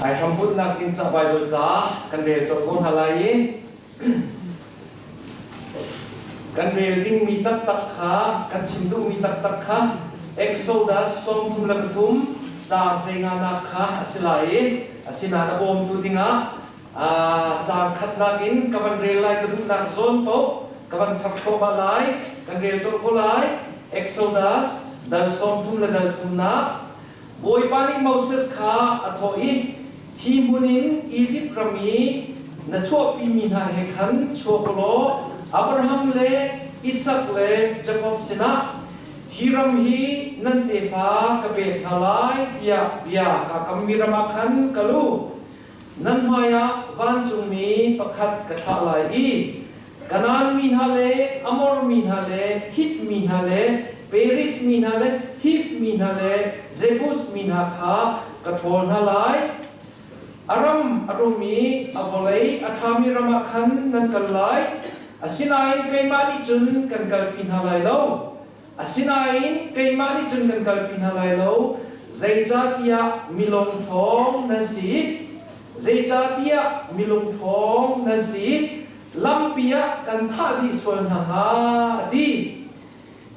Ai hrambunhnak ding ca Baibal ca kan rel colh ko hna lai i kan rel dingmi taktak kha kan chim duhmi taktak kha Exodus 33 caang hleinganak kha a si lai i asinain a bawmtu dingah caang khatnak in ka van rel lai ka duhnak zawn paoh ka van chap thluahmah lai kan rel colh ko lai. Exodus dal 30 le dal thumnak. Bawipa nih Moses kha a thawh i, Hi hmun in Izipt ram i na chuahpimi hna he khan chuak u law Abraham le Isak le Jakob sinah, Hi ram hi nan tefa ka pek hna lai, tiah bia kaa kammi ram ah khan kal u. Nan hmaiah vancungmi pakhat ka thlah lai i Kanaan mi hna le Amor mi hna le Hit mi hna le Periz mi hna le Hiv mi hna le Jebus mi hna kha ka ṭhawl hna lai. A ram a rum i a vawlei a ṭhami ram ah khan nan kal lai. Asinain keimah nih cun kan kalpi hna lai lo. Asinain keimah nih cun kan kalpi hna lai lo, zeicahtiah milung ṭhawng nan si. Zeicahtiah milung ṭhawng nan si, lampi ah kan thah dih sual hna hnga, a ti.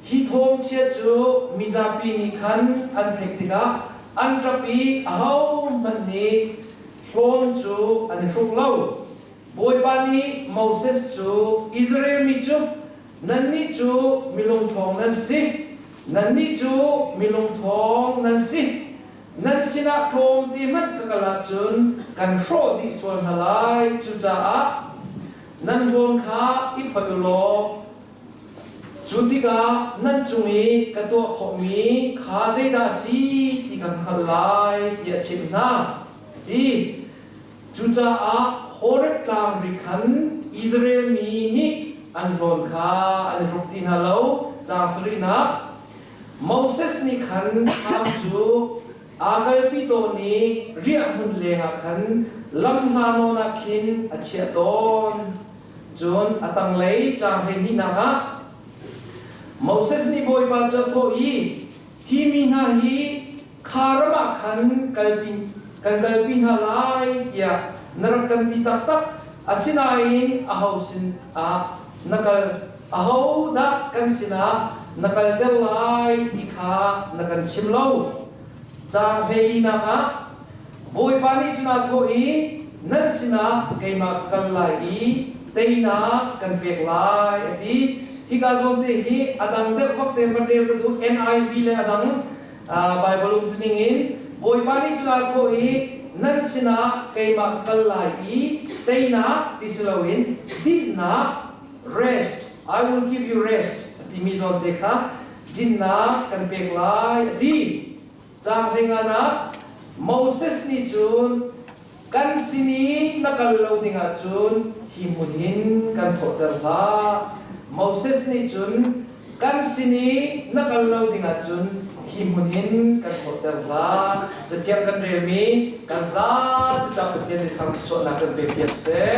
Hi thawngchia cu mizapi nih khan an theih tikah an ṭap i ahohmanh nih hlawn cu an i hruk lo. Bawipa nih Moses cu, Israel mi cu nannih cu milungṭhawng nan si, nannih cu milungṭhawng nan si. Nan sinah tlawmte hmanh ka kal ahcun kan hrawh dih sual hna lai. Cucaah nan hlawn kha i phoih u law cu tikah nan cung i ka tuah khawhmi kha zeidah a si ti kan hngalh lai, tiah chimh hna, a ti. Cucaah Horeb Tlang ri khan Israel mi nih an hlawn kha an i hruk ti hna lo. Caang sarihnak. Moses nih khan thlam cu aa kalpi tawn i riahhmun lengah khan lamhla nawn ah khin a chiah tawn. Cun a tanglei caang 12nak ah Moses nih Bawipa cu a thawh i, Hi mi hna hi kha ram ah khan kalpi kan kalpi hna lai tiah na rak kan ti taktak. Asinain aho sin ah na kal ahodah kan sinah na kalter lai ti kha na kan chim lo. Caang 14nak ah Bawipa nih cun aa thawh i nan sinah keimah ka kal lai i teinak kan pek lai a ti. Hika zawn te hi a dang deuh vak te van rel ka duh. NIV le a dang Baibal umtuning in Bawipa nih cun aa thawh i nan sinah keimah ka kal lai i teinak ti si loin dinhnak, rest, I will give you rest a timi zawn te kha dinnak kan pek lai a ti. Caang 15 ah Moses nih cun kan sin i na kal lo ding ahcun hi hmun hin kan thawhter hlah. Moses nih cun kan sin i na kal lo ding ahcun hi hmun hin kan thawhter hlah. Cathiang kan relmi kan zapi ca Pathian nih thangṭhatsuahnak kan pekpiak seh.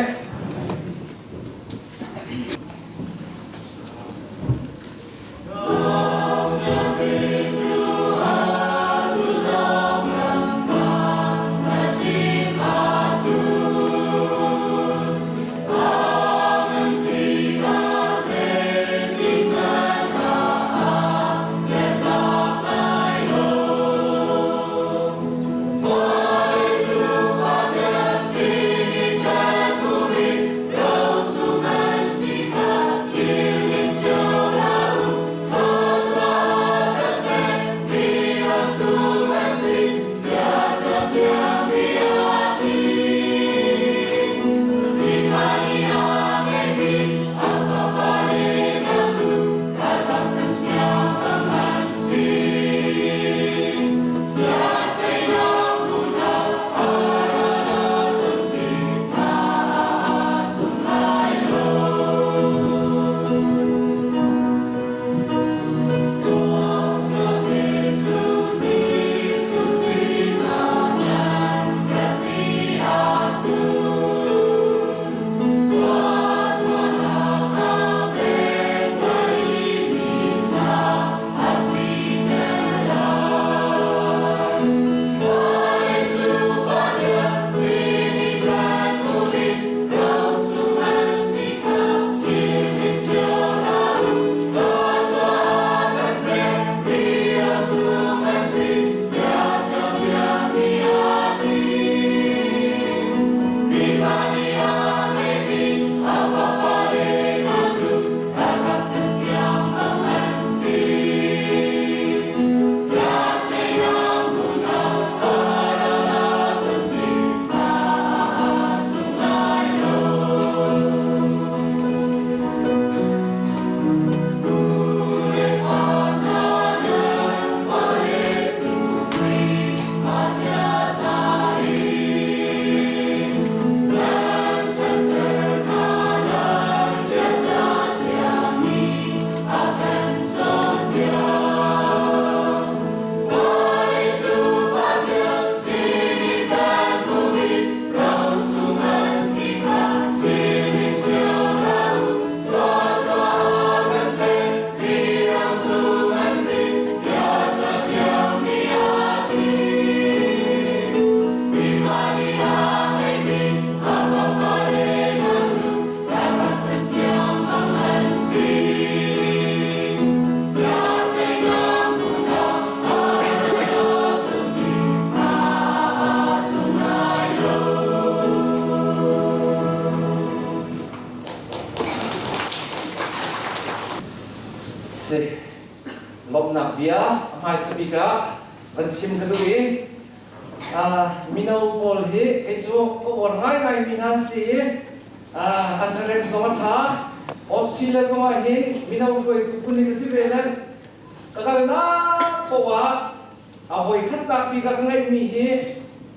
Si. Lawmhnak bia a hmaisa bik ah van chim ka duh i mino pawl hi kei cu ka uar ngaingai mi hna an si i an hlarem zong a ṭha. Australia zong ah hin mino hruaitu phun in a si ve le ka kalnak paoh ah a voikhatnak bik ah ka ngeihmi hi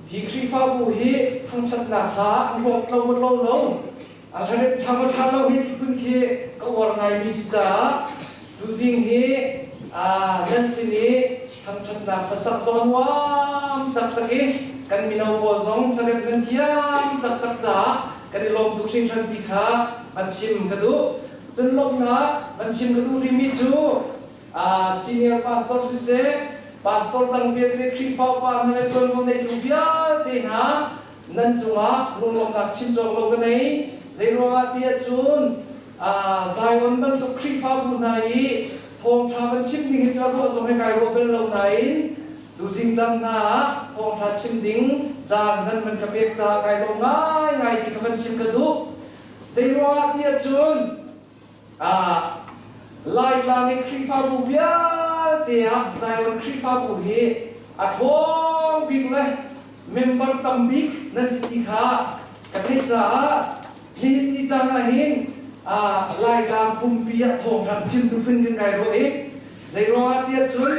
hi Khrihfabu hi thangṭhatnak hla an hlawt lo maw tlo lo A hlarem ṭha maw ṭha lo hi ti phun khi ka uar ngaimi si caah tuzing hi nan sin i thangṭhatnak hlasak zong a nuam taktak i kan mino pawl zong hlaremh nan thiam taktak caah kan i lawm tuk hringhran ti kha van chim ka duh. Cun lawmhnak van chim ka duh rihmi cu senior pastor siseh, pastor dang vialte Khrihfa upa hna le ṭuanvo neitu vialte hna nan cungah lunglawmhnak chim cawk lo ka nei. Zeiruangah ti ahcun Zion bantuk Khrihfabu hna i thawngṭha van chim ding hi cu a ruah zong hi kai ruah bal lo nain tuzing caan hna ah thawngṭha chim ding caan nan van ka pek caah kai lawm ngaingai ti kha van chim ka duh. Zeiruangah ti ahcun Laitlang i Khrihfabu vialte ah Zion Khrihfabu hi a ṭhawng bik le member tam bik nan si ti kha ka theih caah nihin ni caan ah hin Laitlang pumpi ah thawngṭha chimtu phun kan kai ruah i zeiruangah tiah cun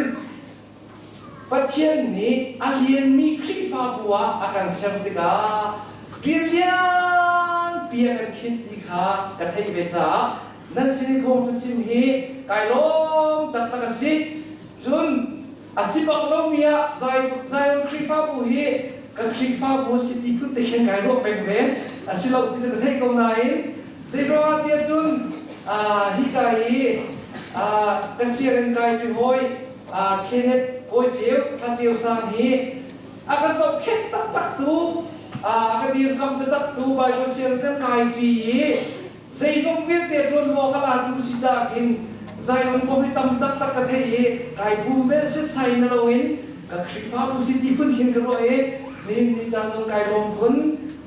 Pathian nih a lianmi Khrihfabu ah a kan ser tikah rian lianpi a kan khinh ti kha ka theih ve caah nan sin i thawngṭha chim hi kai lawm taktak a si. Cun a si bak lomi ah Zion Khrihfabu hi ka Khrihfabu a si ti phun te khin kai ruah peng ve. A si lo ti cu ka theih ko nain zeiruangah tiah cun hika i ka sianginn kai ṭi hawi Kenneth Kawi Ceu, Thla Ceu Sang hi a ka zohkhenh taktak tu, a ka dirkamh taktak tu Bible sianginn kan kai ṭi i zeizong vialte ṭuanvo ka latu si caah khin Zion kong hi tam taktak ka theih i kai bum bel setsai na loin ka Khrihfabu si ti phun khin ka ruah i nihin ni caan zong kai lawm phun.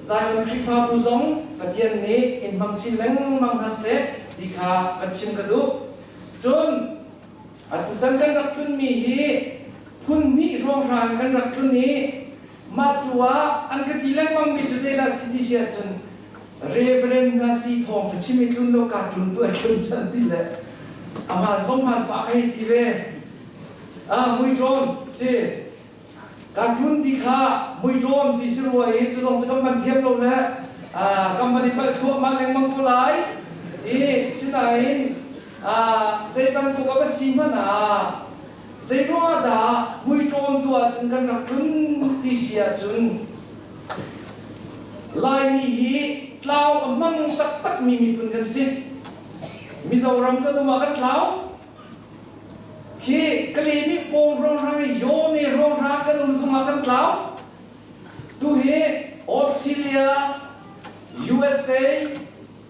Zion Khrihfabu zong Pathian nih in hmang chin lengmang hna seh ti kha van chim ka duh. Cun Atutan kan rak tlunmi hi phun hnih hrawnghrang kan rak tlun i mah cu ah an ka ti lengmangmi cu zeidah si ti si ahcun Reverend hna si thawng ṭha chim i tlun lo kaa tlun tu ai tlun cu an ti le a hmaan zong hmaan pah ka hei ti ve. Ah muiṭawn si. Cartoon ti kha muiṭawm ti si rua i cu lawng cu kan van thiam lo le kan van i palh thluahmah lengmang ko lai. I sinain zei bantuk a va si hmanh ah zei ruangah dah muiṭawm tu ahcun kan rak tlun ti si ahcun Laimi hi tlau a hmang taktakmi miphun kan si. Mizoram kan um ah kan tlau. Hi Kalemi pawng hrawnghrang i Yone hrawnghrang kan um zongah kan tlau. Tu hi Australia, USA,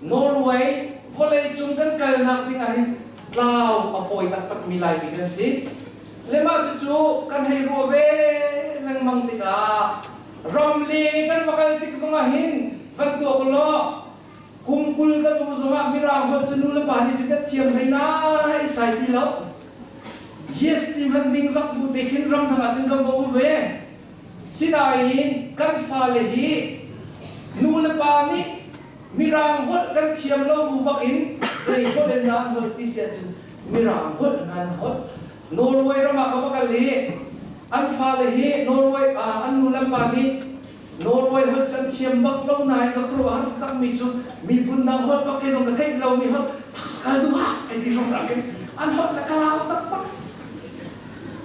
Norway vawleicung kan kalnak ding ah hin tlau a fawi taktakmi Laimi kan si. Le mah cucu kan hei ruah ve lengmang tikah ramle kan va kal tik zongah hin van tuak ulaw Kum 20 kan um zongah Mirang holh cu nu le pa nih cun kan thiam hlei nai sai ti lo. Yes ti hmanh ningzak bu te khin ramdang ah cun kan va um ve. Sinain kan fale hi nu le pa nih Mirang holh kan thiam lo bu bak in zei holh in dah an holh ti si ahcun Mirang holh in an holh. Norway ram ah ka va kal i an fale hi Norway an nu le pa nih Norway holh cu an thiam bak lo nain ka khuaruahhar taktakmi cu miphun dang holh bak kei zong ka theih lomi holh thakskal duhak ai ti hrawng khin an holh le ka lau taktak.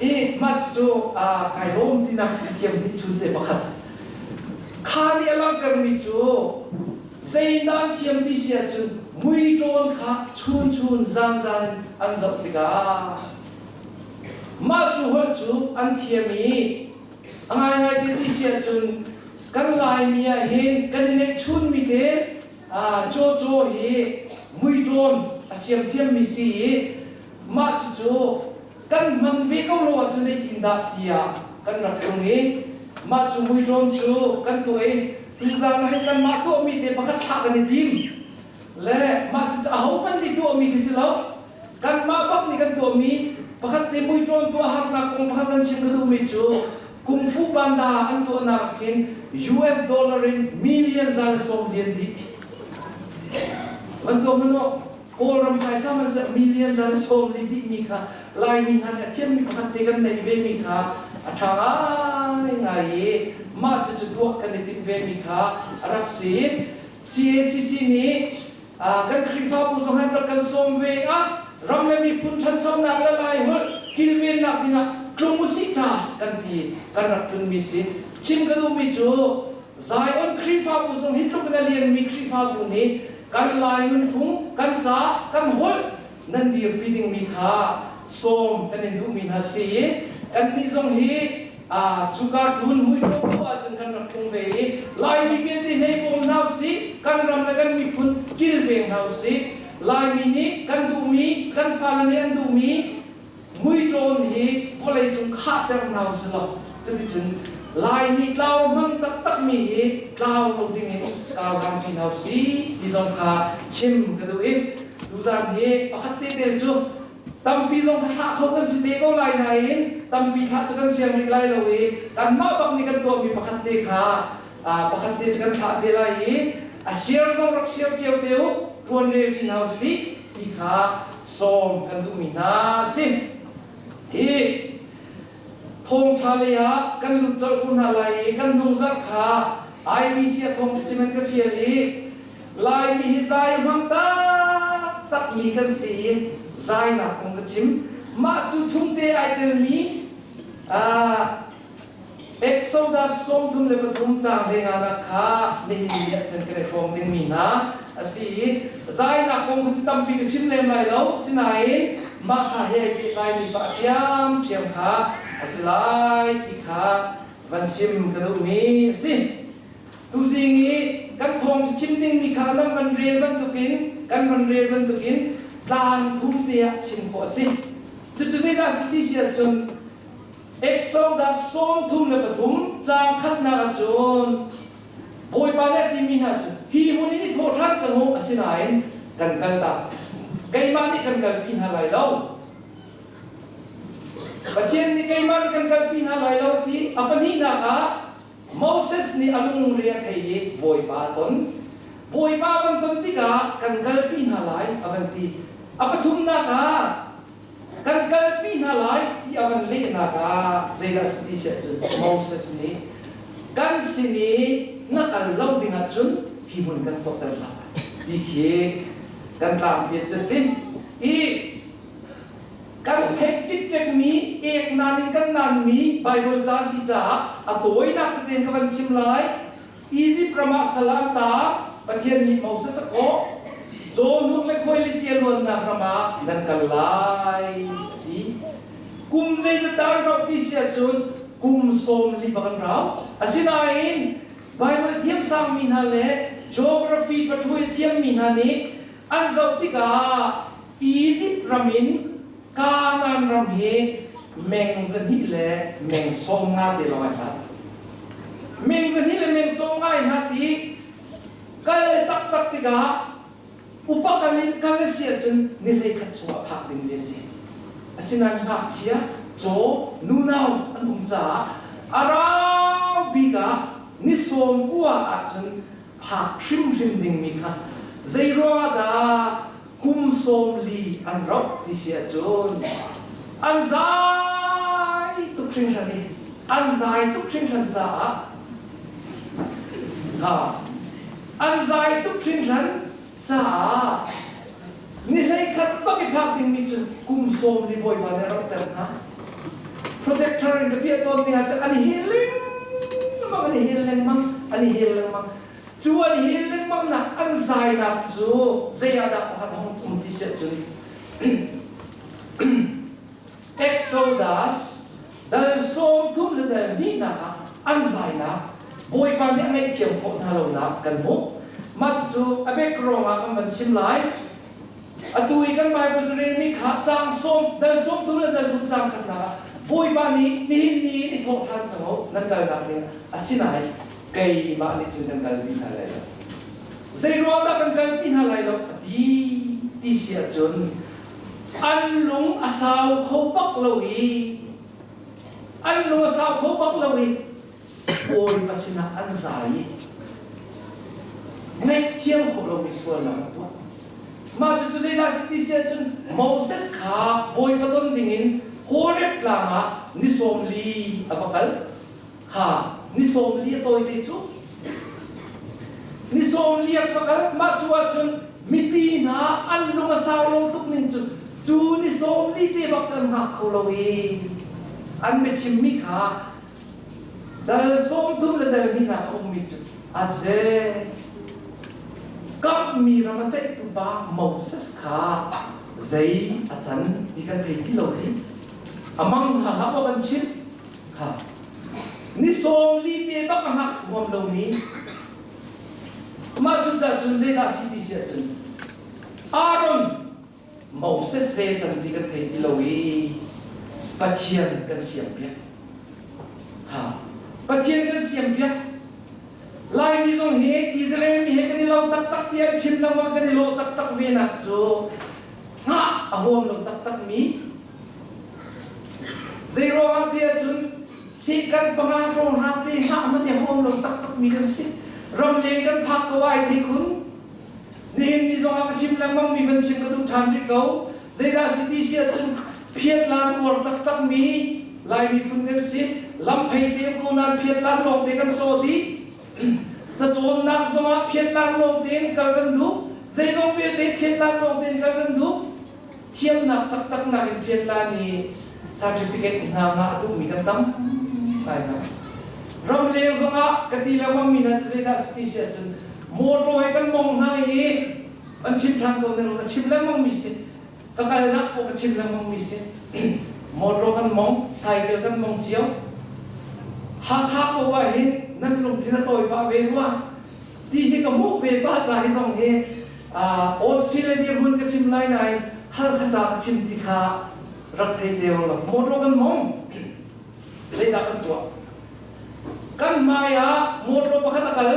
I mah cu kai lawm tinak si thiam nih chun te pakhat. Kha nih a langhtermi cu zeidah an thiam ti si ahcun muiṭawn kha chun chun zan zan in an zoh tikah mah cu holh cu an thiam i A ngaingai te ti si ahcun kan Laimi ah hin kan i ngeihchunmi te cawcaw hi muiṭawn a siam thiammi si i mah cucu kan hman ve ko lo ahcun zeitindah tiah kan rak tlung i mah cu muiṭawn cu kan tuah i tuzaan ah hin kanmah tuahmi te pakhat thlah kan i tim le mah cucu ahohmanh nih tuahmi khi si lo. Kanmah bak nih kan tuahmi pakhat te muiṭawn tuah harnak kong pakhat kan chim ka duhmi cu Kung Fu Panda an tuahnak hin US dollar in million 110 lian dih. Van tuah hmanh u, Kawlram phaisa man seh million 140 dihmi kha Laimi hna nih a thiammi pakhat te kan neih vemi kha a ṭha ngaingai i mah cucu tuah kan i timh vemi kha a rak si. CACC nih kan Khrihfabu zong an rak kan sawm ve ah ram le miphun ṭhanchonak le Laiholh kilvennak dingah tlung usih ca kan ti kan rak tlunmi si. Chim ka duhmi cu Zion Khrihfabu zong hi tluk in a lianmi Khrihfabu nih kan Lai nunphung, kan ca, kan holh nan dirpi dingmi kha sawm kan in duhmi hna si i kannih zong hi cuka tlun muidawh ko ahcun kan rak tlung ve i Laimi vialte hlei bawm hna usih, kan ram le kan miphun kilveng hna usih. Laimi nih kan duhmi, kan fale nih an duhmi muiṭawn hi vawleicung khahter hna usih law cuticun Laimi tlau hmang taktakmi hi tlau lo dingin karhlanpi hna usih ti zong kha chim ka duh i tuzan hi pakhat te tel cu tampi zong kha thlah kho kan si te ko lai nain tampi thlah cu kan siang rih lai lo i kanmah bak nih kan tuahmi pakhat te kha pakhat te cu kan thlah te lai i a share zong rak share cio te u ṭuan rel ṭi hna usih ti kha sawm kan duhmi hna si. Hi thawngṭha lei ah kan lut colh ko hna lai i kan hnungzarh kha IBC a thawng chim an ka fial i Laimi hi zai hmang taktakmi kan si i zainak kong ka chim. Mah cu chungte ai telmi Exodus 33 caang 15 nak kha nihin ni ah cun kan i hrawm dingmi hna a si i zainak kong cu tampi ka chim lem lai lo. Sinain mah kha he ai pehtlaimi pah ṭhiamṭhiam kha a si lai ti kha van chim ka duhmi a si. Tuzing i kan thawng cu chim dingmi kha nan van rel bantukin kan van rel bantukin tlang thum te ah chim khawh a si. Cucu zeidah a si ti si ahcun Exodus 33 caang khatnak ahcun Bawipa nih a timi hna cu hi hmun in i thawh ṭhan cang u asinain kan kaltak keimah nih kan kalpi hna lai lo. Pathian nih keimah nih kan kalpi hna lai lo ti a pahnihnak ah Moses nih a lungre a thei i Bawipa a ton. Bawipa van ton tikah kan kalpi hna lai a van ti. A pathumnak ah kan kalpi hna lai ti a van lehnak ah zeidah a si ti siah cun Moses nih kan sin i na kal lo ding ahcun hi hmun kan thawhter hlah ti khi kan tlangpi cu a si. I Kan theih cikcekmi, eknan in kan nanmi Baibal ca a si caah a tawinak tete in ka van chim lai. Izipt ram ah sal an taang, Pathian nih Moses a kawh. Cawhnuk le khuailiti a luannak ram ah nan kal lai, a ti. Kum zeizat dah an rauh ti si ahcun kum 40 bak an rau. Asinain Baibal thiamsangmi hna le geography pathui a thiammi hna nih an zoh tikah Izipt ram in Kanaan ram hi meng 200 le meng 50 te lawng ai hlat. Meng 200 le meng 50 ai hlat i kal taktak tikah upa kal in kal a si ahcun ni 11 chungah phak ding mi a si. Asinain ngakchia, caw, nunau an um caah a rau bik ah ni 90 ahcun phak hrimhrim dingmi kha zeiruangah dah kum 40 an rauh ti si ahcun an zai tuk hringhran i an zai tuk hringhran caah an zai tuk hringhran caah ni 11 bak i phak dingmi cu kum 40 Bawipa nih a rauhter hna. Projector in ka piah tawnmi hna cu an i hel lengmang, an i hel lengmang, an i hel lengmang. Cu an i hel lengmangnak an zainak cu zei ah dah pakhat hong um ti si ahcun Exodus dal 30 le dal hnihnak ah an zainak Bawipa nih a ngaihthiam khawh hna lonak kan hmuh. Mah cucu a background ah kan van chim lai. Atu i kan Baibal carelmi kha caang sawm, dal 30 le dal thum caang khatnak ah Bawipa nih nihin ni in i thawh ṭhan cang u, nan kalnak ding asinain keimah nih cun kan kalpi hna lai lo. Zei ruangah dah kan kalpi hna lai lo a ti ti si ahcun. An lung a sau kho bak lo i an lung a sau kho bak lo i Bawipa sinah an zai i ngaihthiam khawh lomi sualnak an tuah. Mah cucu zeidah a si ti si ahcun Moses kha Bawipa ton dingin Horeb tlang ah ni 40 a va kal. Kha ni 40 a tawite cu ni 40 a va kal. Mah cu ahcun mipi hna an lung a sau lo tuk ning cu cu ni 40 te bak cu an hngak kho lo i an biachimmi kha Dal 30 le dal hnihnak a ummi cu a ze. Kamhmi ram a ceihtu pa Moses kha zei a can ti kan thei ti lo hi. A mang hna hlah maw kan chimh? Kha. Ni 40 te bak a hngak huam lomi. Mah cucaah cun zeidah a si ti si ahcun Aaron Moses zei can ti kan thei ti lo i Pathian kan siampiak. Ha. Pathian kan siampiak. Laimi zong hi Israel mi he kan i lo taktak tiah chim lengmang kan i lawh taktak ve nak cu hngah a huam lo taktak mi zei ruangah tiah cun sehkan panga hrawng hna te hngah man i huam lo taktak mi kan si ramleng kan phak ko ai thei khun Nihin ni zongah ka chim lengmang mi van chim ka duh ṭhan rih ko. Zeidah si ti si ahcun phiatlan uar taktak mi Lai miphun kan si. Lamphei te ko nain phiatlan lawng te kan saw dih. Cacawnnak zongah phiatlan lawng tein kal kan duh. Zeizong vialte phiatlan lawng tein kal kan duh. Thiamnak taktak nakin phiatlan i certificate hna ngah a duhmi kan tam ngai hna. Ramleng zongah ka ti lengmang mi hna cu zeidah si ti si ahcun motor he kan mong hna i an chim ṭhan ko ning ka chim lengmang mi si ka kalnak pawh ka chim lengmang mi si motor kan mong cycle kan mong cio Hakha ko ah hin nan lungthin a tawi pah ve rua ti hi ka hmuh ve pah ca hi zong hi Australia dirhmun ka chim lai nain Halkha ca ka chim ti kha rak thei te lo motor kan mong zeidah kan tuah kan hmai ah motor pakhat a kal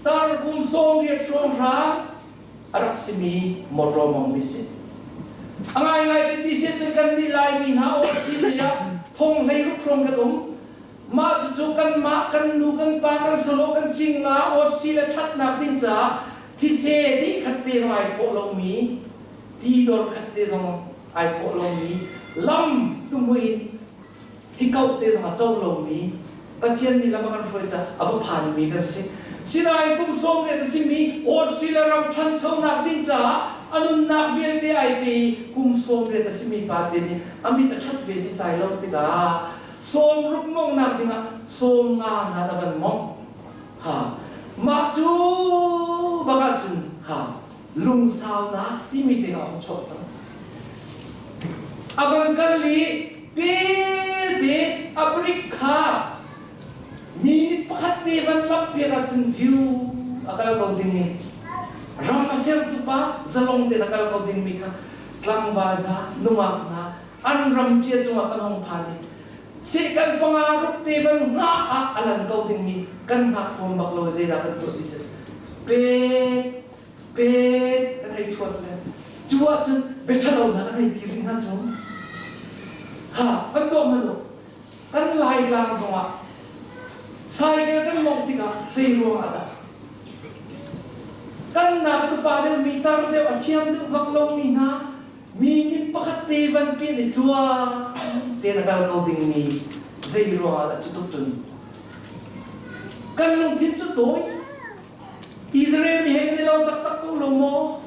tar kum 80 hrawng hrang a rak simi motor mongmi si a ngaingai te ti si cun kan nih Laimi hna Australia thong 16 hrawng kan um mah cucu kanmah kan nu kan pa kan salo kan cingla Australia ṭhatnak ding caah thise dih khat te zong ai thawh lomi ti dor khat te zong ai thawh lomi lam tumui hi kauh te zong a co lomi Pathian nih lam a kan hruai caah a va phanmi kan si. Sinain kum 80 a simi Australia ram ṭhanchonak ding caah a nunnak vialte ai pe i kum 80 a simi pa te nih a mit a ṭhat ve sisai lo tikah 60 mongnak dingah 50 hna a van mongh. Ha. Mah cu bak ahcun kha lungsaunak timi te a hung chuak cang. A van kal i pelte a brik kha mi pakhat te van lamh piak ahcun view a kal ko ding i ram a sertu pa zalong tein a kal ko ding mi kha tlangval hna nungak hna an ram cia cungah kan hong phan i sehkan panga ruk te van hngah ah a lan ko dingmi kan hngak fawn bak lo zeidah kan tuah ti si pe pe kan hei thuat le cu ahcun biaṭhalo hna kan hei ti rih hna cu ha kan tuah hmanh u kan Laitlang zongah cycle kan mawngh tikah zei ruangah dah kan nak upa deuh mi tar deuh a thiam deuh vak lomi hna Mi nih pakhat te van pian i tluang tein a kal ko dingmi zei ruangah dah cu tuk cun kan lungthin cu tawi Israel mi he kan i lo taktak ko lo maw?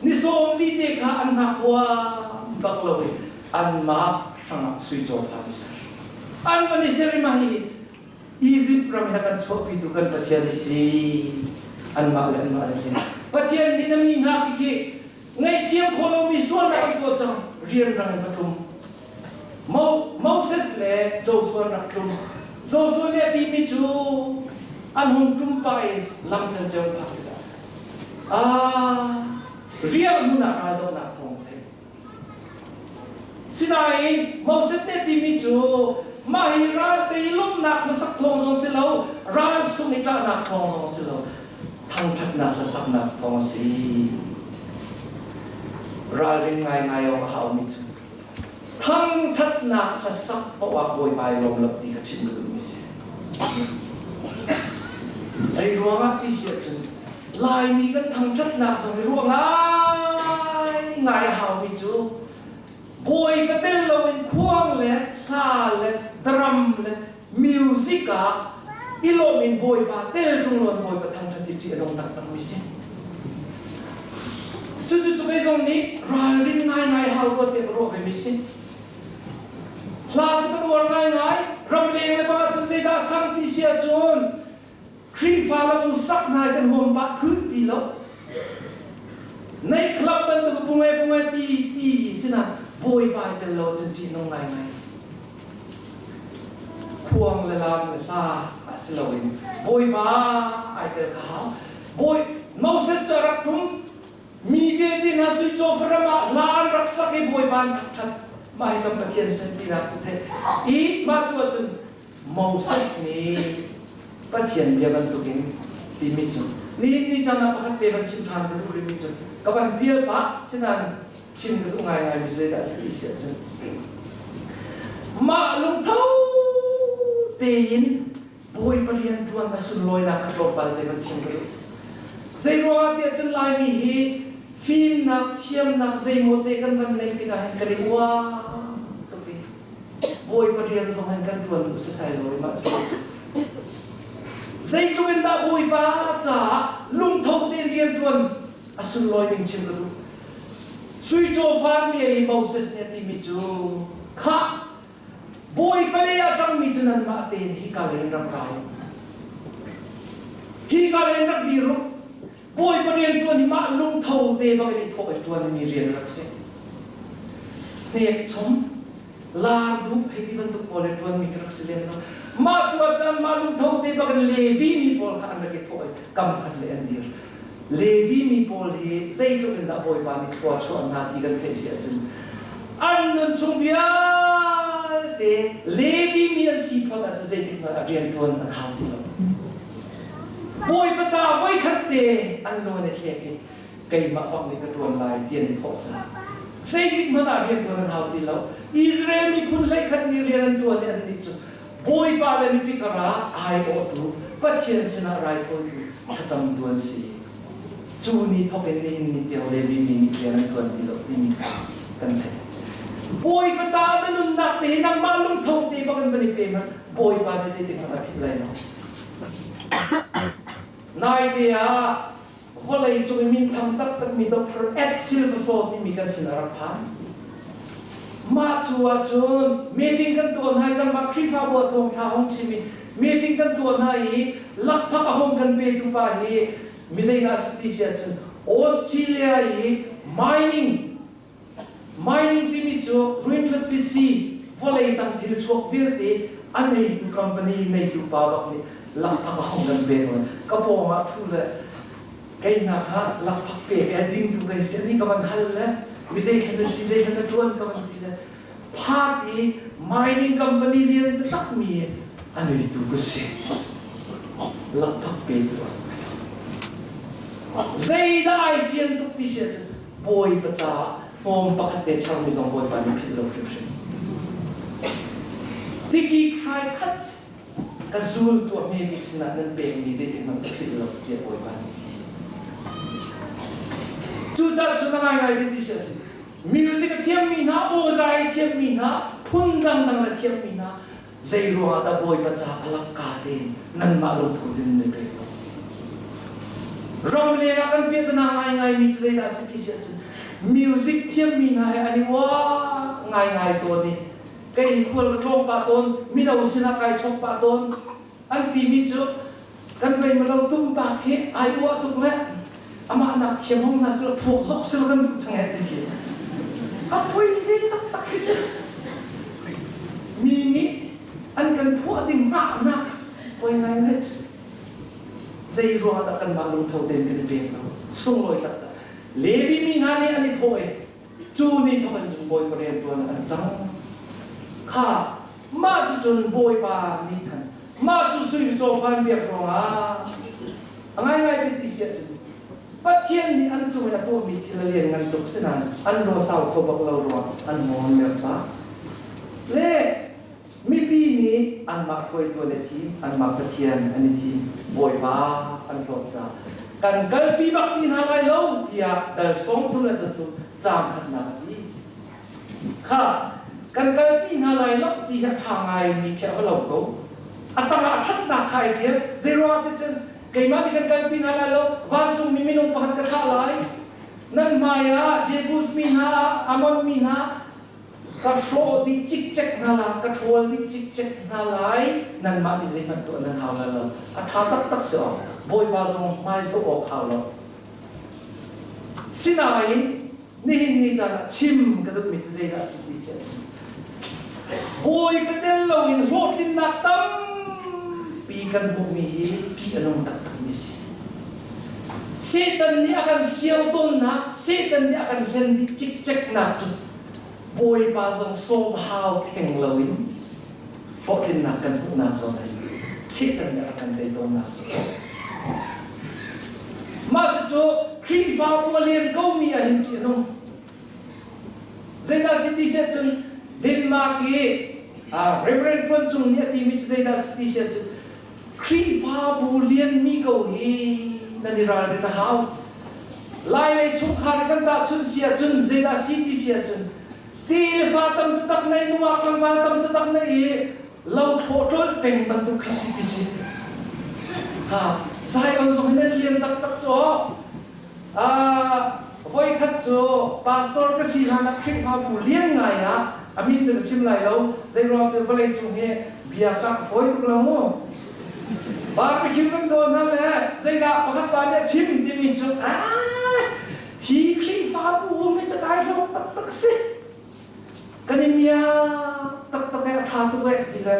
Ni 40 te kha an hngak huam bak lo i anmah hrangah sui cawfa an ser. An van i ser i mah hi Egypt ram in a kan chuahpitu kan Pathian a si. Anmah le anmah an hin. Pathian nih na mi hna khi ngaihthiam khawh lomi sualnak an tuah cang rianrang in va tlum Moses le Joshua rak tlum Joshua nih a timi cu an hung ṭum pah i lam canceo phak tikah ah riah hmun ah raldohnak thawng theih Sinain Moses nih a timi cu mah hi ral tei lawmhnak hlasak thawng zong si lo, ral sung i ṭahnak thawng zong si lo, thangṭhatnak hlasaknak thawng a si. Ralring ngaingai awk a haumi cu thangṭhatnak hlasak paoh ah Bawipa i lawm lo ti kha chim ka duhmi a si. Zei ruangah ti si ahcun Laimi kan thangṭhatnak zong hi ruah ngaingai a haumi cu Bawipa tel loin khuang le hla le drum le music ah i lawm in Bawipa tel ṭung lawn Bawipa thangṭhat hi ṭih a nung taktakmi si. Cucu cu kei zong nih ralrin ngaingai hau rua tiah ka ruah vemi si. Hla cu kan uar ngaingai, ramleng le bang ahcun zeidah a cang ti si ahcun Khrihfa lam sak hna kan huam pah thut ti lo. Night club bantuk pungai pungai ti ti sinah Bawipa tel lo cun ṭih nung ngaingai. Khuang le lam le hla ah si loin Bawipa ai tel kha hau. Bawi Moses cu a rak ṭum. Mi vialte hna sui cawfa ram ah hla an rak sak i Bawipa an thangṭhat. Mah hi kan Pathian sin tinak cu theih. I mah cu ahcun Moses nih Pathian bia bantukin timi cu nihin ni caan ah pakhat te van chim ṭhan ka duh rihmi cu ka van pial pah sinain chim ka duh ngaingaimi zeidah a si ti si ahcun mah lungtho tein Bawipa rian ṭuan a sunlawinak kha tlawmpal te van chim ka duh. Zei ruangah tiah cun Laimi hi fimnak thiamnak zeimaw te kan van neih tikah hin kan i uang tuk i Bawipa rian zong hin kan ṭuan duh sasai lo i mah cu zeitluk in dah Bawipa caah lungtho tein rian ṭuan a sunlawi ning chim ka duh. Sui cawfa bia i Moses nih a timi cu khah Bawipa lei ah ṭangmi cu nanmah tein hika lei in rak ra u. Hika lei in rak dir u. Bawipa rian ṭuan hi mah lungtho te bang in i thawh i ṭuanmi rian rak si. Hnek chom, lar duh hei ti bantuk pawl i ṭuanmi khi rak si lem lo. Mah cu ah mah lungtho te bak in Levi mi pawl kha an rak i thawh i kam khat le an dir. Levi mi pawl hi zeitluk in dah Bawipa nih thlua chuah hna ti kan theih si ahcun an nun chung vialte Levi mi an si phot ahcun zeitik hmanh ah rianṭuan an hau ti lo. Bawipa ca voikhat te an lawn i thlek i keimah bak nih ka ṭuan lai ti an i thawh caah zeitik hmanh ah rianṭuan an hau ti lo. Israel miphun hleikhat nih rian an ṭuan i annih cu Bawipa le mipi karah aiawhtu Pathian sinah raithawitu thlacamtu an si. Cu ni thawk in nihin ni tiang Levi mi nih rian an ṭuan ti lo timi kha kan theih. Bawipa caah na nunnak te hi nangmah lungtho te bak in van i pe hmanh Bawipa nih zeitik hmanh a philh lai lo. Naite ah vawlei cung i minthang taktakmi Dr. Ed Silversaw timi kan sin a rak phan. Mah cu ahcun meeting kan tuah hna i kanmah Khrihfabu ah thawngṭha hong chim i meeting kan tuah hna i lakphak a hong kan petu pa hi mi zeidah a si ti si ahcun Australia i mining Mining timi cu rinṭhat pisi vawlei tang thil chuak vialte a neitu company neitu pa bak nih lakphak a hong kan pek le ka pawng ah ṭhu le kei hna kha lakphak pek e dingtu kei si ani ka van hal le mi zei thlan na si zei thlan na ṭuan ka van ti le phat i mining company lian takmi a neitu ka si lakphak petu zeidah ai fian tuk ti si ahcun Bawipa caah hnawm pakhat te charmi zong Bawipa nih philh lo hrimhrim. Tiki hrai khat ka zul tuah hme bik sinah nan pekmi zeitik hmanh ka philh lo tiah Bawipa nih ti. Cucaah cun a ngaingai te ti si ahcun music a thiammi hna, awzai a thiammi hna, phun dangdang a thiammi hna zei ruangah dah Bawipa ca a lakka tein nanmah lungtho in nan pek lo? Ramleng ah kan piahtana ngaingaimi cu zeidah a si ti si ahcun music thiammi hna he an i uah ngaingai tawn i kei khual ka tlawng pah tawn, mino sinah kai chawk pah tawn. An timi cu kan vei malo tum pa khi ai uah tuk le amah nak thiam hong na sila phuak zok sila kan duh chang ti khi a poi ve taktak khi si. Mi nih an kan phuah ding hngahnak poi ngai ngai cu zei ruangah dah kanmah lungtho tein kan i pek lo sunglawi tak tak Levi mi hna nih an i thawh i cu ni thawk in cun Bawipa rian ṭuan an cang kha mah cucun Bawipa nih khan mah cu sui cawfa biak ruangah a ngaingai te ti si ahcun. Pathian nih an cung i a tuahmi thil a lianngan tuk sinain an lung a sau kho bak lo ruang an ngawn merta. Le mipi nih anmah hruaitu an i thim, anmah Pathian an i thim, Bawipa an hlawt caah kan kalpi bak ti hna lai lo tiah dal sawm thum le thum caang khatnak a ti. Kha kan kalpi hna lai lo ti hi a ṭha ngaimi khi a va lo ko. A tangah a ṭhatnak kha ai ṭial. Zeiruangah ti cun keimah nih kan kalpi hna lai lo, vancungmi minung pakhat ka thlah lai. Nan hmai ah Jebus mi hna, Ammon mi hna, ka hrawh dih cikcek hna la, ka ṭhawl dih cikcek hna lai. Nanmah nih zeihmanh tuah nan hau lai lo. A ṭha taktak si awk. Bawipa zong hmai zoh awk hau lo. Sinain Nihin ni caan ah chim ka duhmi cu zeidah a si ti si ahcun Bawipa tel loin hlawhtlinnak tampi kan hmuhmi hi ṭih a nung taktakmi a si. Satan nih a kan sio tawnnak, Satan nih a kan hlen dih cikceknak cu Bawipa zong sawm hau theng loin hlawhtlinnak kan hmuhnak zawn ah Satan nih a kan tei tawnnak a si. Mah cucu Khrihfabu a lian komi ah hin ṭih a nung. Zeidah si ti siah cun Denmark i Reverend Tuan Cung nih a timi cu zeidah si ti siah cun Khrihfabu lianmi ko hi nan i ralrin a hau. Lailei chungkhar kan tahchunh si ahcun zeidah si ti si ahcun ti le fa tam taktak nei nungak tlangval tam taktak nei i lo thlawh ṭolh peng bantuk khi si ti si. Ha, Zion zong hin an lian taktak cu aw. Ah, voikhat cu pastor ka si hlan ah Khrihfabu lian ngai ah a min cu ka chim lai lo, zeiruang ti vawlei cung hi bia cak fawi tuk lo mu. Barbecue kan tuah hna le zeidah pakhat pa nih a chim timi cu ah hi Khrihfabu um hi cu kai hlawk taktak si. Kan i mia taktak e a ṭha tuk e ti le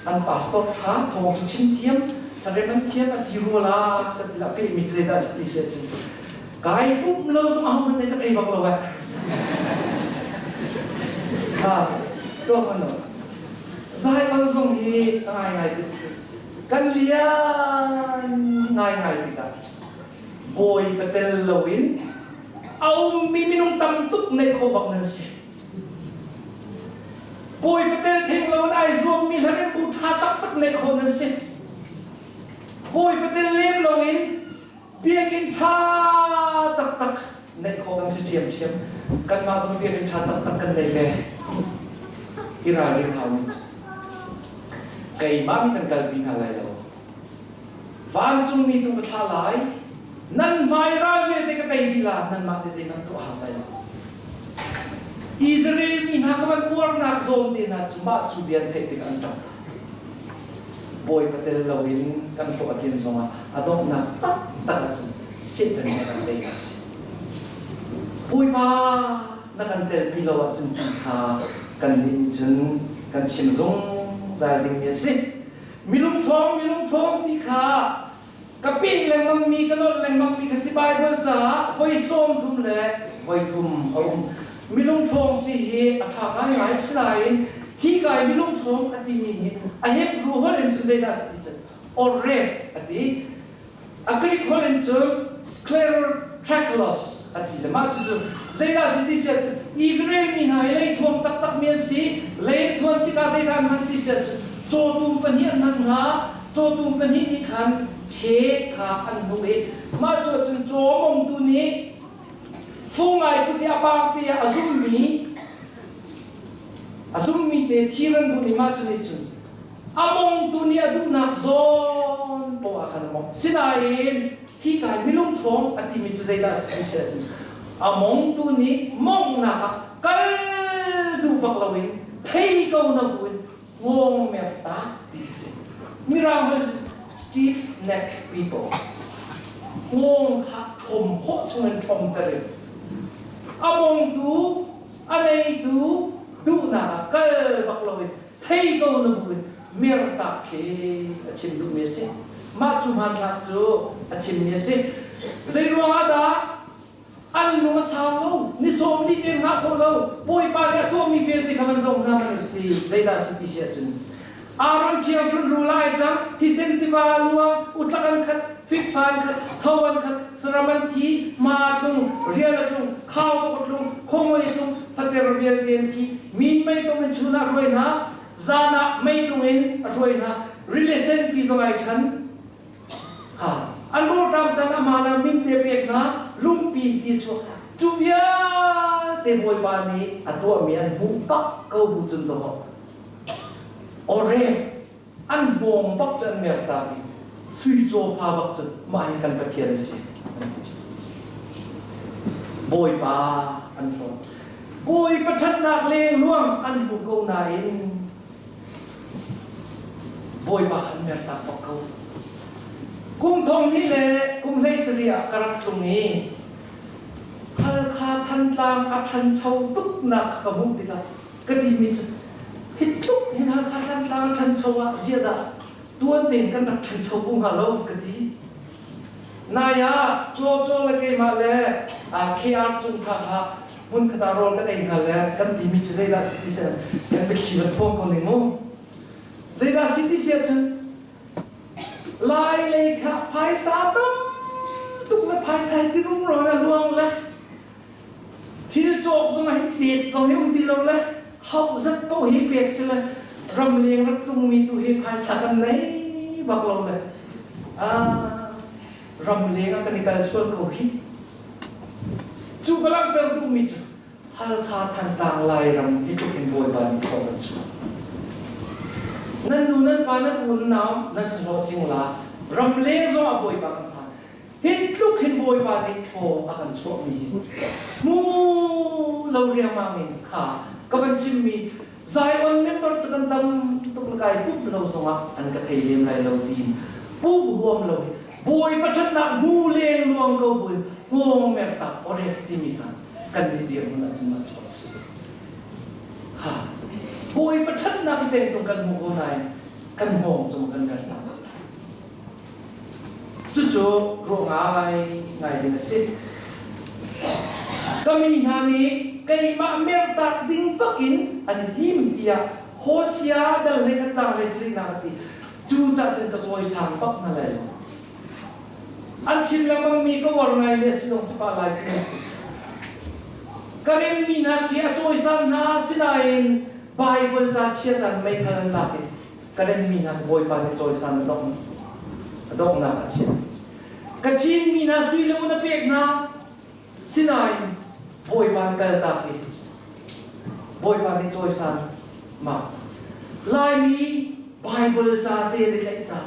an pastor ṭha thawng cu chim thiam rem an thiam a ti rua la ka ti la pehmi cu zeidah a si ti si ahcun kai pumh lo zong ahohmanh nih ka thei bak lo eh. Ha, tuah hman lo. Zion zong hi a ngaingai ti si. Kan lian ngaingai tikah bawi ka tel loin a ummi minung tam tuk neih khawh bak nan si. Bawi ka tel theng loin ai zuammi hlarembu ṭha taktak neih khawh nan si. Bawi ka tel lem loin biakinn ṭha taktak neih khawh kan si ṭhiamṭhiam. Kanmah zong biakinn ṭha taktak kan nei ve. I ralring hau mi cu. Keimah mi kan kalpi hna lai lo. Vancungmi tu ka thlah lai. Nan hmai ral vialte ka tei dih la, nanmah nih zeihmanh tuah hau lai lo. Israel mi hna ka van uarnak zawn te hna cu mah cu bia an theih tikah an ṭap. Bawipa tel loin kan hlawh a tlin zongah a donghnak taktak ahcun Satan nih a kan tei a si. Bawipa na kan telpi lo ahcun ti kha kannih nih cun kan chim zungzal dingmi a si. Minung ṭhawng, minung ṭhawng ti kha ka peh lengmangmi, ka nolh lengmangmi kha si Baibal caah voi 30 le voi thum a um. Minung ṭhawng si hi a ṭha ngaingai. Asinain hi ka i minung ṭhawng a timi hi a Hebrew holh in cun zeidah a si ti cun oref a ti. A Greek holh in cun sclerotrachelus a ti le mah cucu zeidah a si ti si ahcun Israel mi hna hi leithuang taktakmi an si. Lei an thuan tikah zeidah an hman ti si ahcun cawtum pahnih an hman hna. Cawtum pahnih nih khan ṭhe kha an hmuh i mah cu ahcun caw mongtu nih fung ai put i a par te ah a zummi a zummi te thir an bunh i mah cu nih cun A mongtu nih a duhnak zawn poah ah khan a mongh. Sinain hika hi minung ṭhawng a timi cu zeidah a si ti si ahcun a mongtu nih monghnak ah kal duh bak loin thei ko na buin ngawng mer ta ti khi si. Mirang holh cu stiff neck people. Ngawng kha ṭhom khawh chungin ṭhomter in a mongtu a neitu duhnak ah kal bak loin thei ko na bu in mertak khi a chim duhmi a si. Mah cu hmanthlak cu a chimmi a si. Zei ruangah dah an lung a sau lo, ni sawm li te hngah khawh lo, Bawipa nih a tuahmi vialte kha van zoh hna man si. Zeidah a si ti si ahcun Aaron ṭhiangṭhunh rul ai cang, thisen tiva luang, utlak an khat. Fikfa an khat, tho an khat, saram an thi, ma a tlung, rial a tlung, khaubawk a tlung, khawmoi a tlung, fater vialte an thi. Min meitung in chun ah hruai hna, zan ah meitung in a hruai hna. Rili senpi zong ai ṭhan. Ha, an rawlṭam caan ah mana min te pek hna, lungpi in ti a chuak. Cu vialte Bawipa nih a tuahmi an hmuh bak ko bu cun dawh. Oref an hngawng bak cu an mertak i sui cawfa bak cu mah hi kan Pathian a si an ti cu. Bawipa an hlawt. Bawipa ṭhatnak lengluang an hmu ko nain Bawipa kha an mertak bak ko. Kum thong hnih le kum hlei sarih ah ka rak tlung i Halkha Thantlang a ṭhancho tuknak ka hmuh tikah ka timi cu hi tluk hin Halkha Thantlang a ṭhancho ah ziah dah tuan tein kan rak ṭhancho ko hnga lo ka ti. Nai ah Caw le keimah le KR Cung Tha kha hmunkhat ah rawl kan ei hna le kan timi cu zeidah si ti si kan biathli van phuang ko ning mu. Zeidah si ti si ahcun Lai lei kha phaisa tam tuk le phaisa hi ti rumro in a luang le Thil cawk zong ah hin let zong hi um ti lo le hauh zat paoh hi pek si le ramleng rak tlungmi tu hi phaisa kan nei bak lo le ramleng ah kan i kal sual ko hi. Cu ka langhter duhmi cu Halkha Thantlang Lairam hi tluk in Bawipa nih thaw kan chuah. Nan nu nan pa nan unau nan sahlawh cingla ramleng zong ah Bawipa kan phan. Hi tluk hin Bawipa nih thaw a kan chuahmi hi hmu lo riangmang in kha ka van chimmi Zion member cu kan tam tuk na kai pumh lo zongah an ka thei lem lai lo tiin pumh huam lo hi Bawipa ṭhatnak hmu leng luang ko buin hngawng mertak oref timi kha kan nih dirhmun ahcun a chuak si. Kha Bawipa ṭhatnak i tengtung kan hmu ko nain kan hngawng cung kan mertak. Cucu ruah ngaingai ding a si. Ka mi hna nih keimah mertak ding bakin an i tim tiah Hosea dal hlei khat cang hlei sarihnak a ti. Cucah cun ka cawisang bak hna lai lo. An chim lengmangmi ka uar ngai le si zong si pah lai ti a si. Ka renmi hna khi a cawisan hna sinain Baibal ca chiat an meithal an lak i ka remmi hna Bawipa nih cawisan a dongh a donghnak a chiah. Ka Chinmi hna sui le un a pek hna sinain Bawipa an kaltak i Bawipa nih cawisan ma Laimi Bible ca te le tlaih ca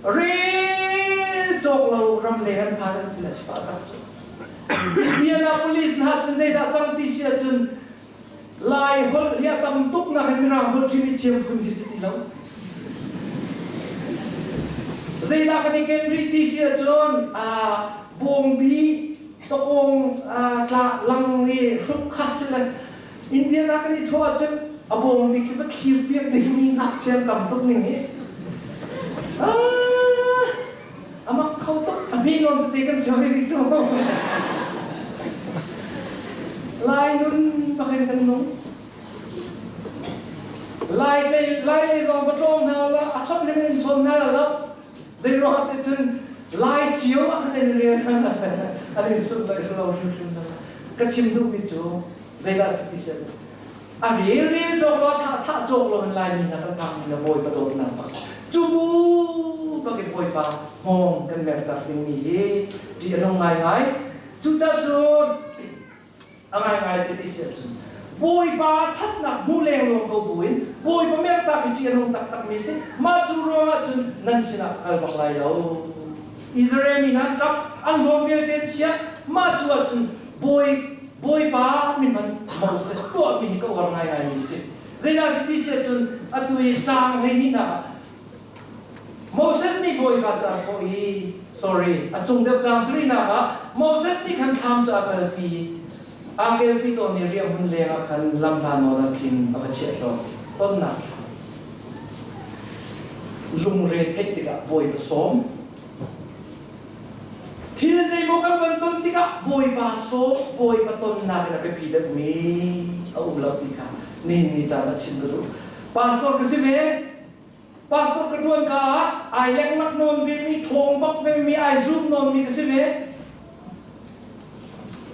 rel cawk lo ram le an phan an thil a si pah tak cu. Indianapolis hna cun zeidah cang ti si ahcun Lai holh hi a tam tuk nak in Mirang holh khi mi thiam phun khi si ti lo. Zeidah kan i ken rih ti si ahcun bawngbi tawkawng tla lang i hruk kha si le Indian ah kan i chuah ahcun a bawngbi khi va thlir piak dingmi ngakchia tam tuk ning hi. A mak kho tuk. A hmi nawn tete kan siang rih cu. Lai nun bakin kan nung. Lai lei lai lei zong va tlawng hna la a chop lim in chawn hna la zei ruang te cun lai cio ah khan in rian an in sun lai lo hrimhrim ka chim duhmi cu zeidah si ti si A relrel cawk lo, a thah cawk lo in Laimi hna kan phakmi na Bawipa dawtnak bak. Cu bu bakin Bawipa hngawng kan mertak dingmi hi ṭih a nung ngaingai. Cucaah cun a ngaingai te ti si ahcun Bawipa ṭhatnak hmu lengluang ko buin Bawipa mertak hi ṭih a nung taktakmi si. Mah cu ruangah cun nan sinah ka kal bak lai lo. Israel mi hna an ṭap, an hlawm vialte an chiah. Mah cu ahcun Bawi Bawipa min hmanh Moses tuahmi hi ka uar ngaingaimi a si. Zeidah a si ti si ahcun atu i caang 12nak ah Moses nih Bawipa cu a thawh i sorry a cung deuh caang sarihnak ah Moses nih khan thlam cu a kalpi aa kelpi tawn i riahhmun lengah khan lamhla nawn ah khin a va chiah tawn tonnak thlam lungre theih tikah Bawipa sawm Thil zeimaw kan van ton tikah Bawipa sawm, Bawipa tonnak in a biapi deuhmi a um lo ti kha nihin ni caan ah chim ka duh. Pastor ka si ve. Pastor ka ṭuan ka ah ai lenglak nawn vemi, ṭhawng bak vemi, ai zum nawnmi ka si ve.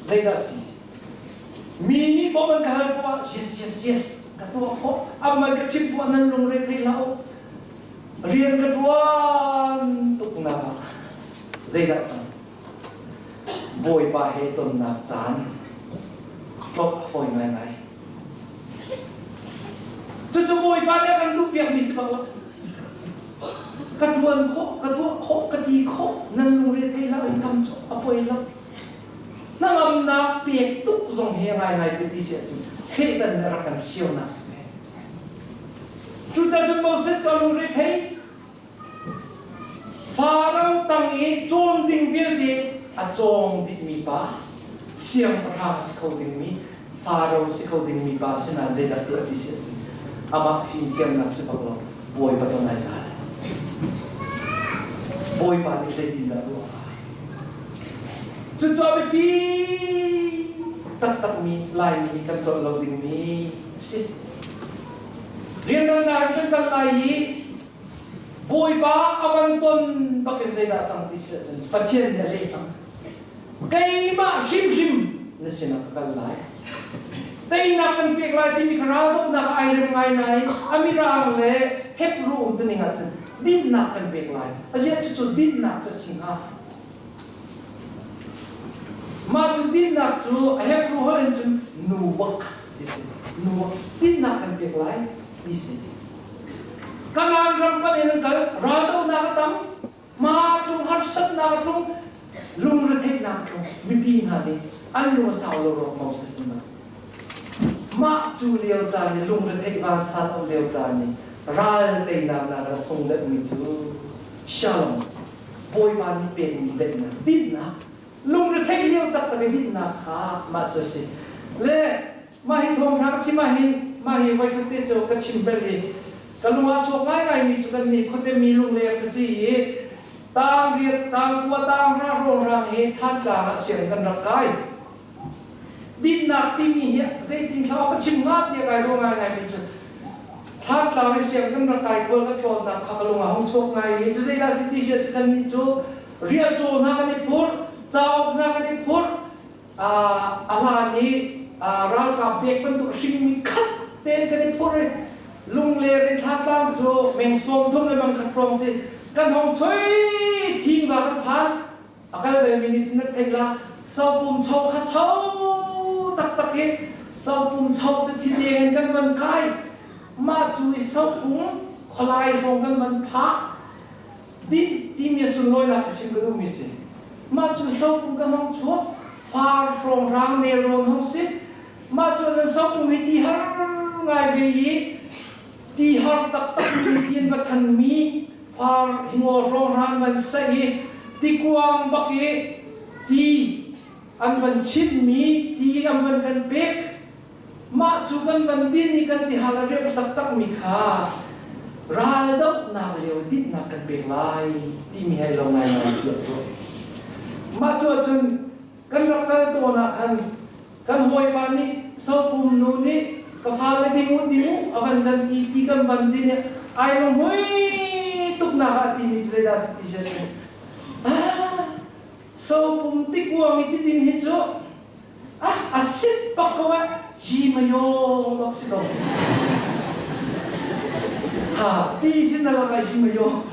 Zeidah si? Mi nih bawmh an ka hal poah yes, yes, yes ka tuah khawh. Amah ka chimh poah nan lungre thei hlah u. Rian ka ṭuan tuknak ah zeidah cang? Bawipa he tonnak caan tlawp a fawi ngaingai. Cucu Bawipa nih a kan duhpiakmi si bak lo. Ka ṭuan khawh, ka tuah khawh, ka ti khawh, nan lungre thei hlah in kam cu a poi lo. Hnangamnak pek tuk zong hi a ngaingai te ti si ahcun Satan nih a rak kan sionak si ve. Cucaah cun Moses cu a lungre thei. Faro tang i cawn ding vialte a cawng dihmi pa, siangpahrang a si kho dingmi, Faro si kho dingmi pa asinain zeidah tuah ti si ahcun amah fimthiamnak si bak lo, Bawipa ton ai zal. Bawipa nih zeitindah ruah a Cucu a biapi taktakmi Laimi nih kan tlolh lo dingmi a si. Rianouannak in kan kal lai i Bawipa a van ton bakin zeidah cang ti si ahcun Pathian nih a leh cang. Keimah hrimhrim na sinah ka kal lai. Teinak kan pek lai timi kha raldohnak ai rem ngai nain a mirang le Hebrew umtuning ahcun dinnak kan pek lai. Aziah cucu dinnak cu a si hnga. Mah cu dinnak cu a Hebrew holh in cun nuwak ti si. Nuwak dinnak kan pek lai ti si. Kanaan ram pan in an kal, raldohnak a tam, ma tlung harsatnak a tlung, lungretheihnak a tlung. Mipi hna nih an lung a sau lo ruang Moses nih mah cu lio caan i lungretheih vansan um lio caan i ral teinak nak a sung deuhmi cu Shalom Bawipa nih pekmi daihnak dinnak lungretheih lio taktak i dinnak kha mah cu a si. Le mah hi thawngṭha ka chim ahhin mah hi voikhat te cu ka chim bel i ka lung ah chuak ngaingaimi cu kan nih khuate mi lungler ka si i tang riat tang kua tang ra ruangrang hi Thantlang ah siang kan rak kai. Dinnak timi hi zeitin thla ka chim hnga tiah kai ruah ngaingaimi cu Thantlang i siang kan rak kai kual ka tlawnnak kha ka lung a hung chuak ngai i cu zeidah si ti sia cu kannih cu riahcaw hna kan i phur, cauk hna kan i phur, a hlan i ralkap bek bantuk hringmi khat tein kan i phur i Lungler in Thantlang cu meng 30 le mang khat hrawng si kan hong choi thingva kan phan A kal belmi nih cun nan theih la sopum cho kha cho taktak i sopum cho cu thiteng in kan van kai. Mah cu i sopum khualai hrawng kan van phak. Dinh timi a sunlawinak kha chim ka duhmi si. Mah cu sopum kan hong chuak. Far hrawng rang nelrawn hong si. Mah cu nan sopum hi ti har ngai ve i ti har taktak mi ti an va thanmi far hingaw hrawng van saih i tikuang bak i ti an van chimmi ti an van kan pek mah cu kan van din i kan tihal a riam taktakmi kha raldohnak lio dinnak kan pek lai timi hei lo ngai ngai tiah ruah mah cu ahcun kan rak kal tawn ah khan Kan hawipa nih sopum nu nih ka fale ding u ding u a van kan ti ti kan van ti nih ai lungmui tuknak ah timi cu zeidah si ti si ah sopum tikuang i ti ding hi cu ah a sit bak ko ah ji mayo bak si ko ha ti sin na lang ai ji mayo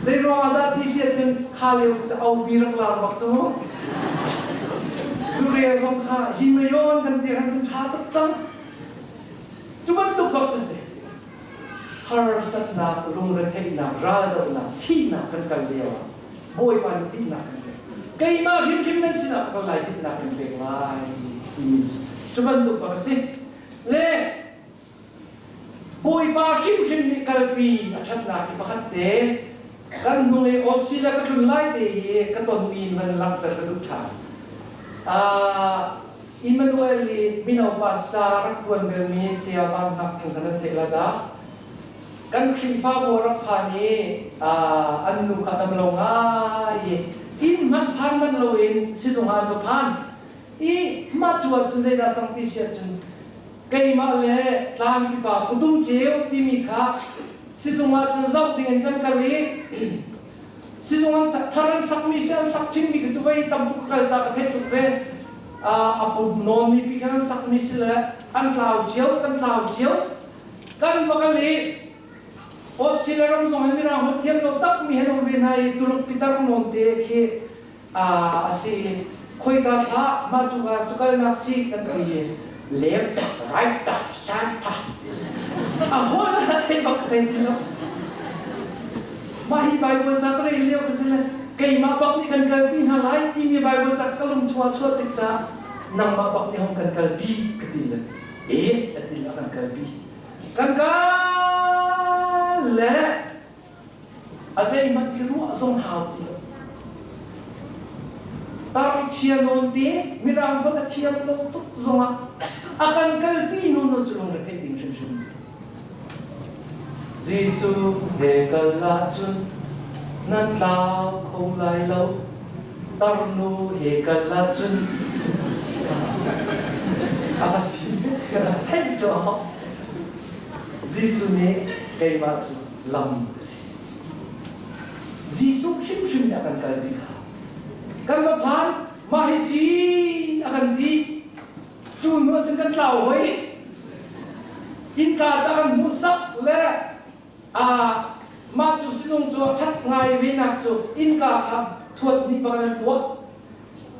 zei ruang ah dah ti si ahcun kha lio cu au bi rak lar bak cu Zurel zong kha Yimayon kan ti khan cun ṭha tuk cang. Cu bantuk bak cu si. Harsatnak, lungretheihnak, raldohnak, thihnak kan kal lio ah Bawipa nih dinhnak kan pek. Keimah hrimhrim nan sinah ka kal lai dinhnak kan pek lai timi cu bantuk bak a si. Le Bawipa hrimhrim nih kalpi a ṭhatnak hi pakhat te kan hnung i Australia ka tlun lai te hi ka tonmi in van langhter ka duh ṭhan. Emmanuel i mino pastor rak ṭuan belmi Saya Van Hngak Thang kha nan theih la dah? Kan Khrihfabu a rak phan i an nu kha dam lo ngai i inn hmanh phan manh loin sizung ah an va phan. I mah cu ahcun zeidah cang ti si ahcun keimah le tlangpi pa Putum Ceu timi kha Sizung ah cun zoh ding in kan kal i sizung an thar an sakmi si an sak ṭhingmi khi cu vei tam tuk ka kal ca ka theih tuk ve. A pum nawnmi pi khan an sakmi si le an tlau cio, kan tlau cio. Kan va kal i Australia ram zong hin mirang holh thiam lo takmi han um ve hna i Tuluk pitar nawn te khi a si. Khoika thla mah cu ka cu kalnak si kan ti i left right center a holh thei bak ka thei ti lo. Mah hi Bible ca ka rel lio ka si le keimah bak nih kan kalpi hna lai timi Bible ca ka lung chungah chuah tik caah nangmah bak nih hong kan kalpi ka ti le eh a ti le a kan kalpi. Kan kal le a zeihmanh khi ruah zong hau ti lo. Tar chia nawn te mirang holh a thiam lo tuk zongah a kan kalpi nu nu cu lungre theih ding hrimhrim. Jesuh he kal ahcun nan tlau kho lai lo. Tarnu he kal ahcun a va thi theih cu a hau. Jesuh nih keimah cu lam ka si. Jesuh hrimhrim nih a kan kalpi kha. Kan va phan, mah hi si a kan ti. Cu hnu ahcun kan tlau hoi. Innka ca kan hmuhsak le mah cu sizung cu a ṭhat ngai venak cu innka kha thuat nih bak an tuah.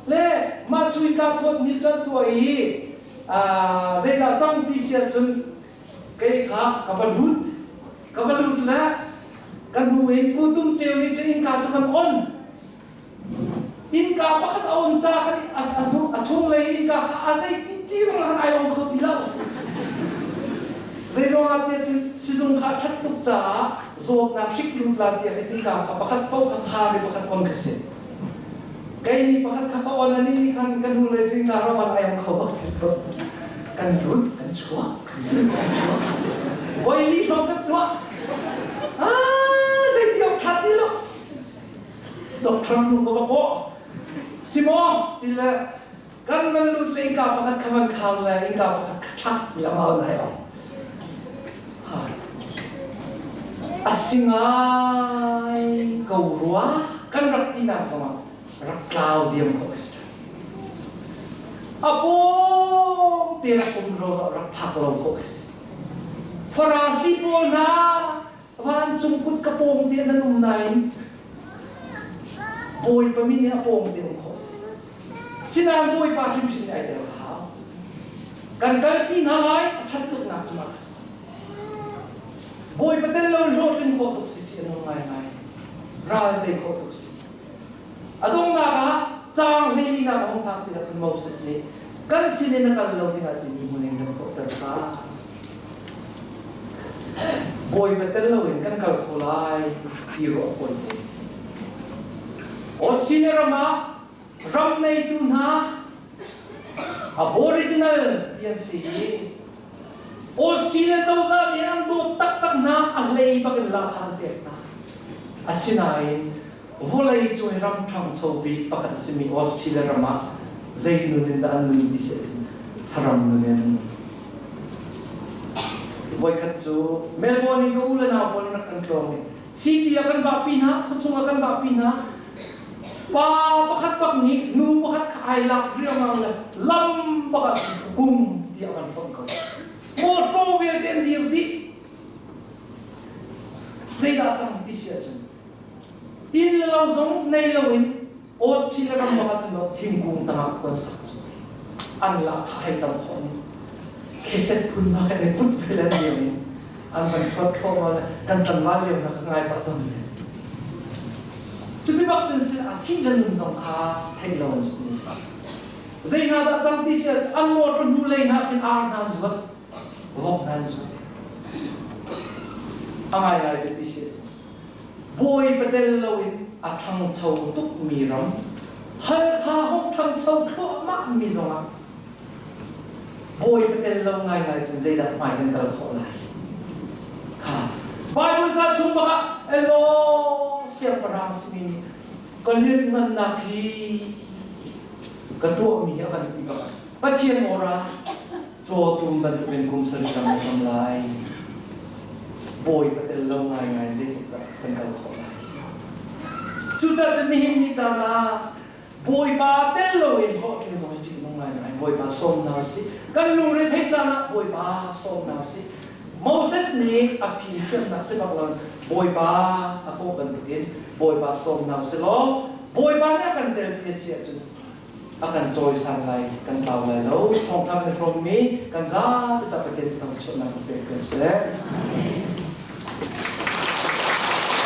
Le mah cu innka thuat nih cu an tuah i zeidah cang ti si ahcun kei kha ka va lut. Ka va lut le ka hnu in Pu Tum Ceu nih cun innka cu kan on. Innka pakhat a on ca khan a chunglei innka kha a zei ti ti zong khan ai ong kho ti lo. Zeiruangah tiah cun sizung kha a ṭhat tuk caah zawtnak hrik lut la tiah khan innka kha pakhat paoh kha khar i pakhat on kha si. Kei nih pakhat kha ka on ani nih khan ka hnulei cu innka ram ah ai ong kho bak ti lo. Kan lut, kan chuak, kan lut, kan chuak. Voi li hrawng kan tuah. Ah, zeiti awk ṭha ti lo. Doctor nu ka va kawh. Si maw? Ti le kan van lut le innka pakhat kha van khar le innka pakhat kha ṭhak ti a mau nai ong. A si ngai ko rua kan rak tinak zongah rak tlau diam khawh ka si. A pawng te rak um ro rak phak lo khawh ka si. Farasi pawl hna Vancung kut ka pawng te nan um nain Bawipa min nih a pawng te um khawh si. Sinain Bawipa hrimhrim nih ai tel hau. Kan kalpi hna lai a ṭhat tuknak cu mah ka si. Bawipa tel lo in hlawhtlin khawh tuk si ṭih a nung ngaingai. Ral tei khawh tuk si. A donghnak ah caang hleilinak a hung phak tikah cun Moses nih kan sin in a kal lo dingah cun mi hmun in kan thawhter kha. Bawipa tel loin kan kal kho lai ti ruah a fawi te. Australia ram ah ram neitu hna Aboriginal ti an si i Australia cozah nih an dawt taktak hna a hlei bak in lahkhah an pek hna. Asinain vawlei cung i ram ṭhangcho bik pakhat a simi Australia ram ah zei nun in dah an nun ti si ahcun saram nun in an nun. Voikhat cu Melbourne in ka u le nau pawl in rak kan tlawng i city ah kan vahpi hna, khuachung ah kan vahpi hna. Pa pakhat bak nih nu pakhat kha ai lak riangmang le lam bak ah kum tiah van hlonh ko. Motor vialte an dir dih. Zeidah cang ti si ahcun Inn le lo zong nei loin Australia ram bang ahcun thingkung tangah khua an sak cu an lahkhah hei tam khawh ning kheset phun hna kan i put ve le an liam in an van thuat thluahmah le kan tlangval lio hna ka ngai pah tawn ve. Cuti bak cun sin a thih le nun zong kha theih lo in cutin a si. Zei hna dah cang ti si ahcun an motor hnulei hna khin ar hna an zuat, vok hna an zuat. A ngaingai te ti si ahcun Bawipa tel loin a ṭhangcho tukmi ram, Halkha hong ṭhangcho thluahmahmi zongah Bawipa tel lo ngaingai cun zeidah hmai kan kal khawh lai? Kha Bible ca chung bakah elaw siangpahrang simi nih ka lianhngannak hi ka tuahmi hi a kan ti bakah Pathian awra cawtum bantukin kum sarih ram na cam lai. Bawipa tel lo ngaingai zeitluk dah kan kal khawh lai. Cucaah cun nihin ni caan ah Bawipa tel loin hlawhtlin zong hi ṭihnung ngaingai. Bawipa sawm hna usih. Kan lungre theih caan ah Bawipa sawm hna usih. Moses nih a fimthiamnak si bak lo Bawipa a kawh bantukin Bawipa sawm hna usih law Bawipa nih a kan telpi a si ahcun a kan cawisan lai, kan tlau lai lo. Thawngṭha kan i hrawmmi kan zapi ta Pathian thangṭhatnak kan pek ko seh.